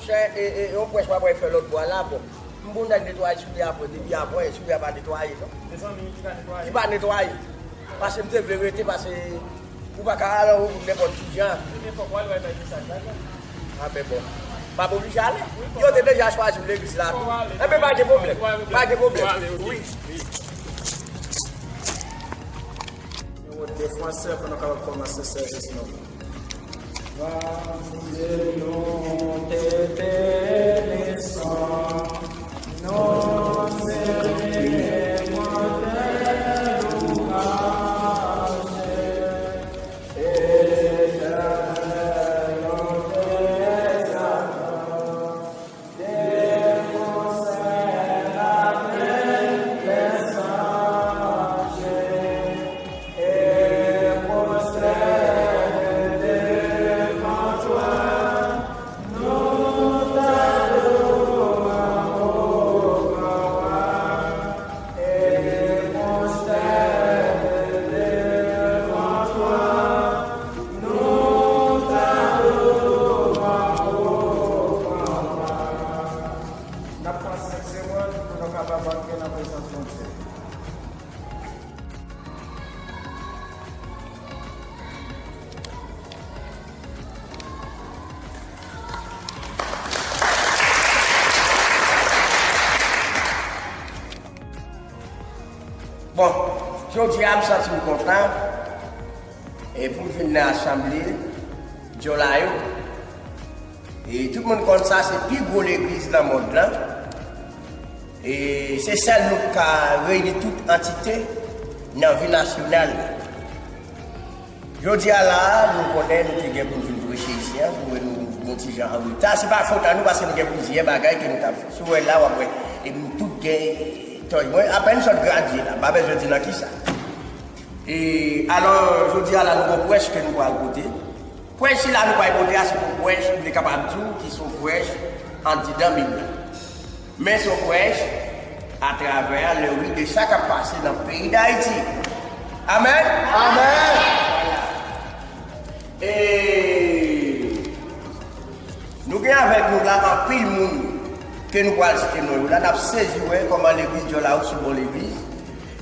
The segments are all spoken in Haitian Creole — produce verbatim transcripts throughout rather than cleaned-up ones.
E, e, e, yon pwèch w ap fè lòt bò a la, bon. M konn nèg netwaye soulye a vre, depi a vre, soulye a pa netwaye, non. Mezanmi, ki pa netwaye? Ki pa netwaye. Paske m te vle rete, paske ou pa ka al anwo nenpòt ki jan. Ebyen, fòk w al wè nèg sa la. A, men bon. M ap oblije ale. Yo te deja chwazi m legliz la tou. Ebyen, pa gen pwoblèm. Pa gen pwoblèm. Wi. Nimewo de fransè pou nou kapab kòmanse sèvis nou. Bondye, nou te beni san nou se mande louwaje, Etènèl, nou te adan. N ap pran senk segonn pou nou kapab antre nan prezans Bondye. Bon, jodi a m santi m kontan e pou m vin nan asanble Djòla yo. E tout moun konn sa, se pi gwo legliz nan mond lan. E se sèl nou k ka reyini tout antite nan vi nasyonal la. Jodi a la a, nou konnen nou te gen pou n vin preche isi a, pou nou yon ti jan an reta. Se pa fòt a nou, paske nou gen plizyè bagay ke nou t ap fè. Si w wè la, w ap wè, e nou tout gen tòy. Mwen, apèn sot gradye la, m pa bezwen di nan kisa. E alò, jodi a la, nou gon pwèch ke nou pral pote. Pwèch sila nou pral pote a, se yon pwèch, m te kapab di w, ki se yon pwèch andidan Bib la. Men se yon pwèch atravè le ri de sa k ap pase nan peyi Dayiti. Amèn? Amèn. Vwala. E nou gen avèk nou la anpil moun ke nou pral site non yo la. N ap sezi wè kòman legliz Djòla yo se yon bon legliz.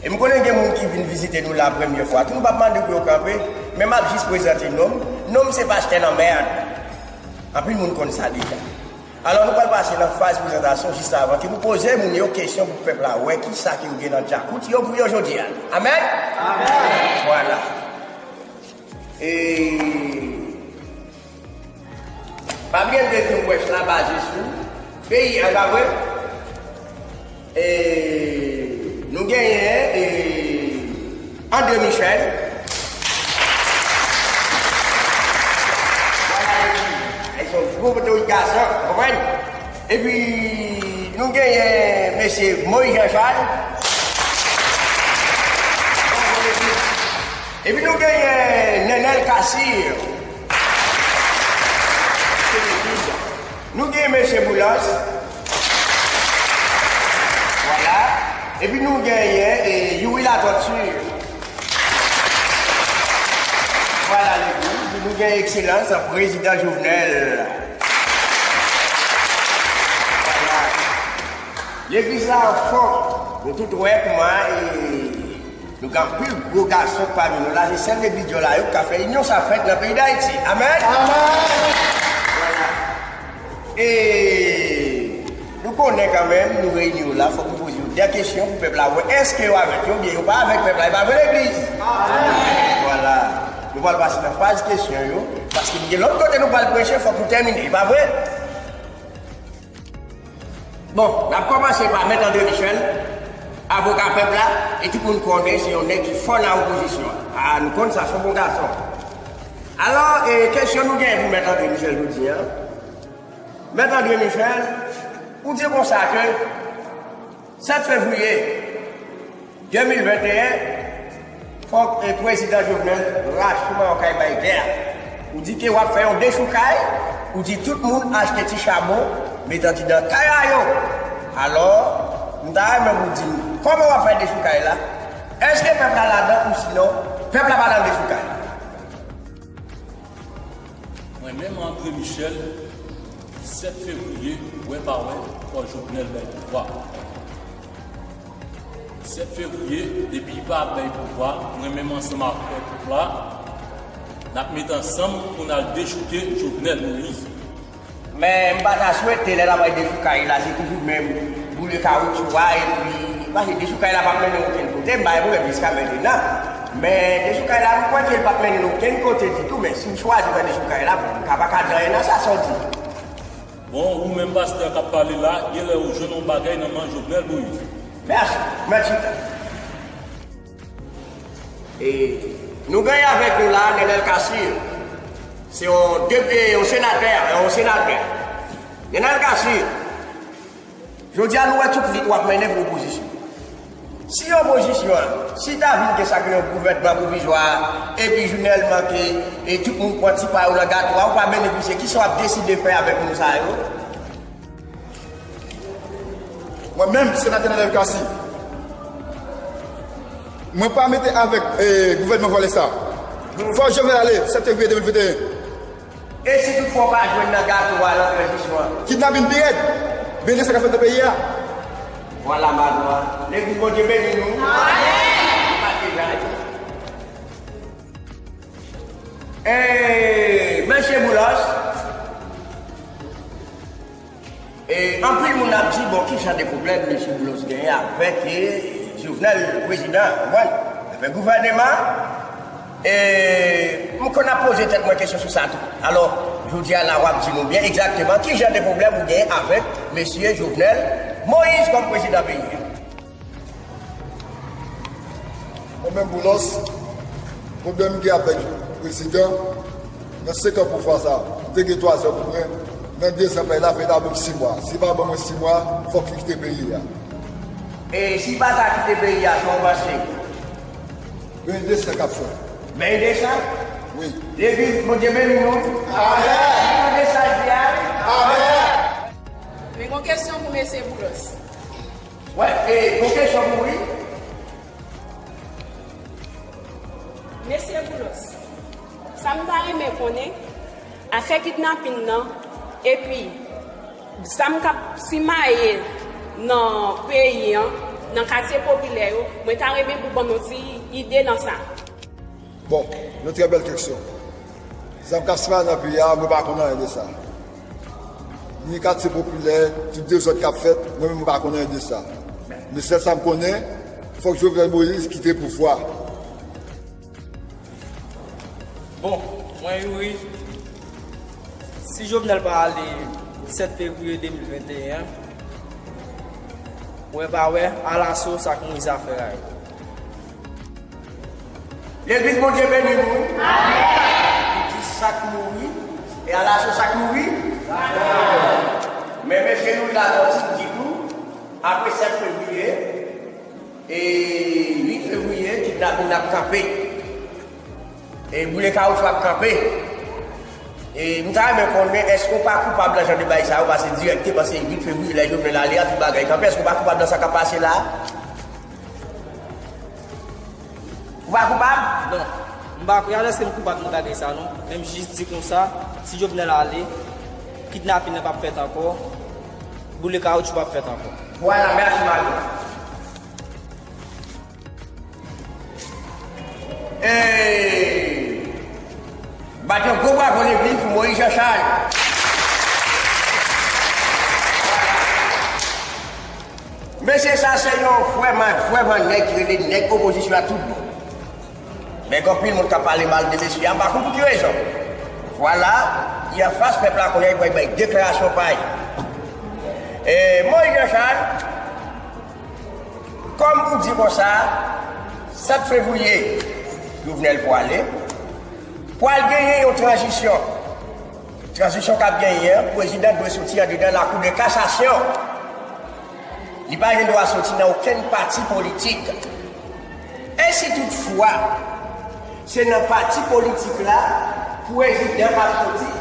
E m konnen gen moun ki vin vizite nou la premye fwa tou. Nou p ap mande pou yo kanpe, men m ap jis prezante non m. Non m se Pastè Lanmèd. Anpil moun konn sa deja. Alò, nou pral pase nan faz prezantasyon jis avan ke pou poze moun yo kesyon pou pèp la wè kisa ke yo gen nan djakout yo pou yo jodi a. Amèn? Amèn. Vwala. E pa bliye m te di nou pwèch la baze sou peyi a, pa vre? E nou genyen, e, André Michel. Vwala, e se yon gwo potorik gason, konprann? Epi nou genyen mesye Moïse Jean Charles. Epi nou genyen Nenel Cassir. Nou gen mesye Boulos. Vwala. Epi nou genyen, e, Youri Latortue. Vwala legliz. Epi nou gen Ekselans Prezidan Jovenel. Vwala. Legliz la anfòm. Nou tout wè kouman, e, nou gen anpil gwo gason pami nou la, se sèl legliz Djòla yo k ka fè inyon sa fèt nan peyi Dayiti. Amèn? Amèn! Vwala. E nou konnen kanmenm, nou reyini yo la, fòk nou poze yo de kesyon pou pèp la wè èske yo avèk yo oubyen yo pa avèk pèp la, e pa vre legliz? Amèn! Vwala. Nou pral pase nan faz kesyon yo, paske nou gen lòt kote nou pral preche, fòk nou tèmine, e pa vre? Bon, n ap kòmanse pa Mèt André Michel, avoka pèp la, e tout moun konnen se yon nèg ki fò nan opozisyon an. A, nou konn sa, se yon bon gason. Alò, e, kesyon nou genyen pou Mèt André Michel jodi a. Mèt André Michel, ou di konsa ke sèt fevriye, de mil venteyen, fòk, e, Prezidan Jovenel rache manyo kay bay tè a. Ou di ke w ap fè yon dechoukay, ou di tout moun achte ti chabon, met andidan kay a yo. Alò, m ta renmen pou w di m, kòman w ap fè dechoukay la? Èske pèp la ladan ou sinon, pèp la pa nan dechoukay? Mwen menm, André Michel, Sèt fevriye, wè pa wè, fò Jovenel bay pouvwa. Sèt fevriye, depi li pa bay pouvwa, mwen menm ansanm ak pèp la, n ap met ansanm pou n al dechouke Jovenel Moïse. Men m pa ta swete lè n ap bay dechoukay la, se toujou menm boule kawoutchou a, epi, paske dechoukay la p ap mennen okenn kote, m pa gen pwoblèm jiska mentenan. Men dechoukay la, m kwè ke l p ap mennen n okenn kote ditou, men si w chwazi fè dechoukay la, bon, m ka pa ka di anyen nan sa, sa w di. Bon, ou menm pastè k ap pale la, genlè ou jwenn yon bagay nan men Jovenel Moïse. Mèsi. Mèsi. E nou genyen avèk nou la, Nenel Cassy. Se yon dep-, e, yon senatè, yon senatè. Nenel Cassy, jodi a nou wè tout lit w ap mennen pou opozisyon. Si opozisyon an, si ta vin gen sa k rele yon gouvènman pwovizwa, epi Jovenel manke, e tout moun pran ti pa yo nan gato a, ou pa benefisye, kisa w ap deside fè avèk moun sa yo? Mwen menm, senatè Nenel Cassy, mwen pa mete avèk, e, gouvènman vòlè sa. Fò Jovenel ale, sèt fevriye de mil venteyen. E si toutfwa w pa jwenn nan gato a nan tranzisyon an? Kidnapin pi rèd. Men de sa k ap fèt nan peyi a. Vwala, malwa. Legliz Bondye beni nou. Amèn. Pa deja. E, mesye Boulos, e, anpil moun ap di, bon, ki jan de pwoblèm mesye Boulos genyen avèk, e, Jovenel, prezidan, konprann? Avèk gouvèneman, e, m konn ap poze tèt mwen kesyon sou sa tou. Alò, jodi a la, w ap di nou byen egzakteman ki jan de pwoblèm ou genyen avèk mesye Jovenel Moïse kòm prezidan peyi a. Mwen menm Boulos, pwoblèm m gen avèk prezidan, nan senk an pouvwa sa, m te gen twa zan pou mwen, nan de zan pa l la fè l a ban m sis mwa. Si l pa ban mwen sis mwa, fòk li kite peyi a. E si l pa ta kite peyi a, sa w panse? Men de sa k ap fèt. Men de sa? Wi. Legliz Bondye beni nou. Amèn. Tande sa l di a? Amèn. Men gon kesyon pou mesye Boulos. Wè, e, gon kesyon pou ou wi. Mesye Boulos, sa m ta renmen konnen, afè kidnapin nan, epi zam k ap simaye nan peyi an, nan katye popilè yo, mwen ta renmen pou ban m yon ti ide nan sa. Bon, yon trè bèl keksyon. Zam k ap simaye nan peyi a, mwen pa konn anyen de sa. Ni katye popilè, tout dezòd k ap fèt, mwen menm mwen pa konn anyen de sa. Men sèl sa m konnen, fòk Jovenel Moïse kite pouvwa. Bon, mwen Youri, si Jovenel pa ale sèt fevriye de mil venteyen, wè pa wè, alaso sa k Moïse afè a yo. Legliz Bondye beni nou. Amèn. Li di sa k mouri, e alaso sa k mouri. Men mesye nou la nan ti di nou, apre sèt fevriye, e uit fevriye, kidnapin ap kanpe. E boule kawoutchou ap kanpe. E m ta renmen konnen, èske w pa koupab nan jan de bagay sa yo, paske dirèkteman se uit fevriye lè Jovenel ale a, tout bagay kanpe, èske w pa koupab nan sa k ap pase la a? Ou pa koupab? Non. M pa kwè alèske m koupab nan bagay sa non. Men m jis di konsa, si Jovenel ale, kidnapin nan p ap fèt ankò, boule kawoutchou p ap fèt ankò. Vwala, mèsi Mario. E, bat yon gwo bravo legliz pou Moïse Jean Charles. Mesye sa se yon vrèman, vrèman nèg ki rele nèg opozisyon a tout bon. Men gen anpil moun k ap pale mal de mesye a, m pa konn pou ki rezon. Vwala, li anfas pèp la kounye a, li pral bay deklarasyon pa l. E, Moïse Jean Charles, kòm ou di konsa, sèt fevriye, Jovenel pwale, pral genyen yon tranzisyon. Tranzisyon k ap genyen an, prezidan dwe soti andedan lakou de kasasyon. Li pa gen dwa soti nan okenn pati politik. E si toutfwa se nan pati politik la prezidan ap soti,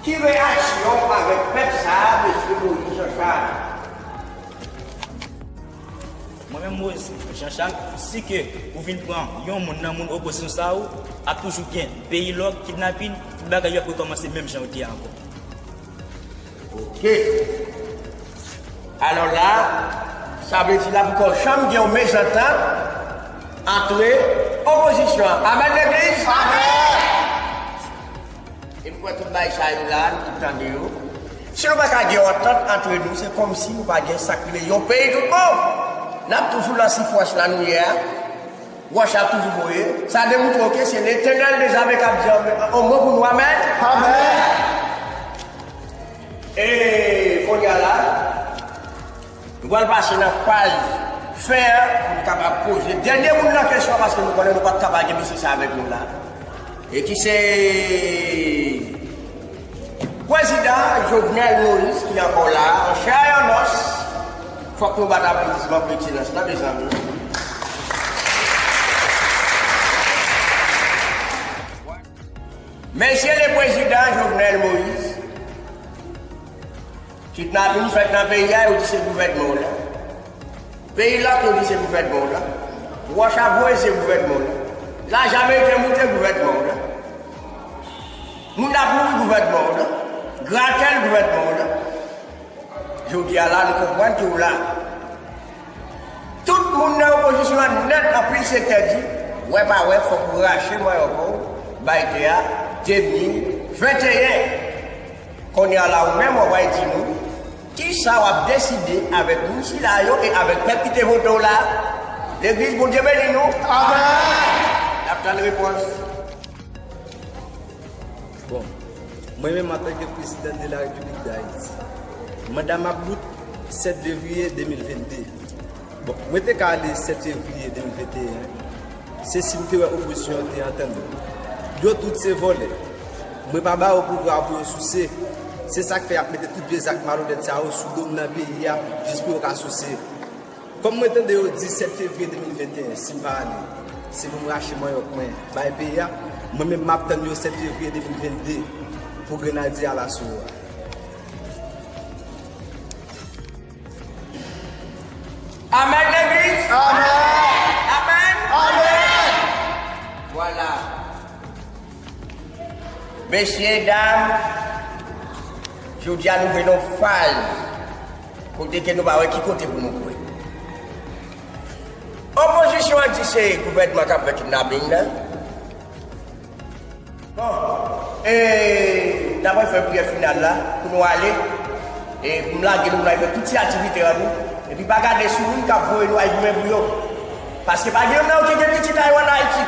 ki reyaksyon w avèk pèp sa a, mesye Moïse Jean Charles? Mwen menm Moïse Jean Charles, si ke ou vin pran yon moun nan moun opozisyon sa yo, ap toujou gen peyi lòk, kidnapin, tout bagay yo ap rekòmanse menm jan yo te ye ankò. Ok. Alò la, sa vle di la poko janm gen yon mezantant antre opozisyon an. Amèn, legliz? Amèn! E m kwè tout bagay sa yo la, nou tout tande yo. Si nou pa ka gen yon antant antre nou, se kòmsi nou pa gen sa k rele yon peyi tout bon. N ap toujou nan sifwans la nou ye a. Wòch ap toujou voye. Sa demoutre w ke se Letènèl dezame k ap di yon mo pou nou. Amèn. Amèn. E kounye a la, nou pral pase nan faz fen an pou nou kapab poze dènye moun nan kesyon, paske nou konnen nou p ap kapab gen mesye sa avèk nou la. E ki se Prezidan Jovenel Moïse ki ankò la, an chè e an os. Fòk nou bat aplodisman pou ekselans la, mezanmi. Mesye le Prezidan Jovenel Moïse, kidnapin fèt nan peyi a, yo di se gouvènman w la. Peyi la, yo di se gouvènman w la. Wòch ap voye, se gouvènman w la. Lajan ameriken moute, gouvènman w la. Moun ap mouri, gouvènman w la. Gratèl, gouvènman w la. Jodi a la, nou konprann ke w la. Tout moun nan opozisyon an nèt, anpil sektè di, wè pa wè, fòk ou rache manyòk ou, bay tè a, de mil venteyen. Kounye a la, ou menm, w ap di nou, kisa w ap deside avèk moun sila yo e avèk pèp ki te vote w la? Legliz, Bondye beni nou. Amèn. N ap tann repons. Bon, mwen menm antanke prezidan de la Repiblik d Ayiti, manda m ap bout sèt fevriye de mil vennde. Bon, mwen te ka ale sèt fevriye de mil venteyen, se si m te wè opozisyon an te antann yo. Yo tout se vòlè. Mwen pa ba yo pouvwa pou yo souse. Se sa k fè y ap mete tout vye zak malonèt sa yo sou do m nan peyi a, jis pou yo ka souse. Kòm mwen tande yo di sèt fevriye de mil venteyen, si m pa ale, se pou m rache manyòk mwen bay peyi a, mwen menm m ap tann yo sèt fevriye de mil vennde pou grenadye alaso yo a. Amèn, legliz? Amèn. Amèn. Amèn. Vwala. Mesye, dam, jodi a nou rive nan yon faz kote ke nou pa wè ki kote pou nou kwe. Opozisyon an di se gouvènman k ap fè kidnaping nan. Bon, e n ap fè priyè final la pou nou ale. E pou m lage nou, nou al fè tout ti aktivite an nou. Epi pa gade sou moun k ap voye nou al goumen pou yo. Paske pa gen youn nan yo ki gen pitit a yo ann Ayiti.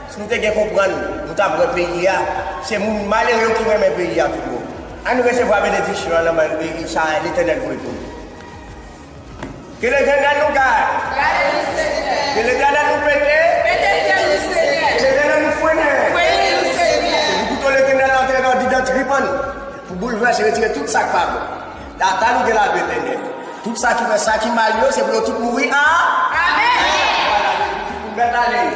Si nou te gen konprann, nou t ap wè peyi a. Se moun malere yo ki renmen peyi a tout bon. Ann resevwa benediksyon an nan men, e, e sa Letènèl voye pou nou. Ke Letènèl nou gade. Gade nou, Senyè. Ke Letènèl nou pete. Pete fyèl nou, Senyè. Ke Letènèl nou fwennen. Fwennen nou, Senyè. Se pou kouto Letènèl la antre nan didan trip an nou. Pou boulvèse, retire tout sa k pa bon. Data nou gen lavi etènèl. Tout sa ki fè sa ki mal yo, se pou yo tout mouri. A. Amèn. Vwala, nou mèt ale.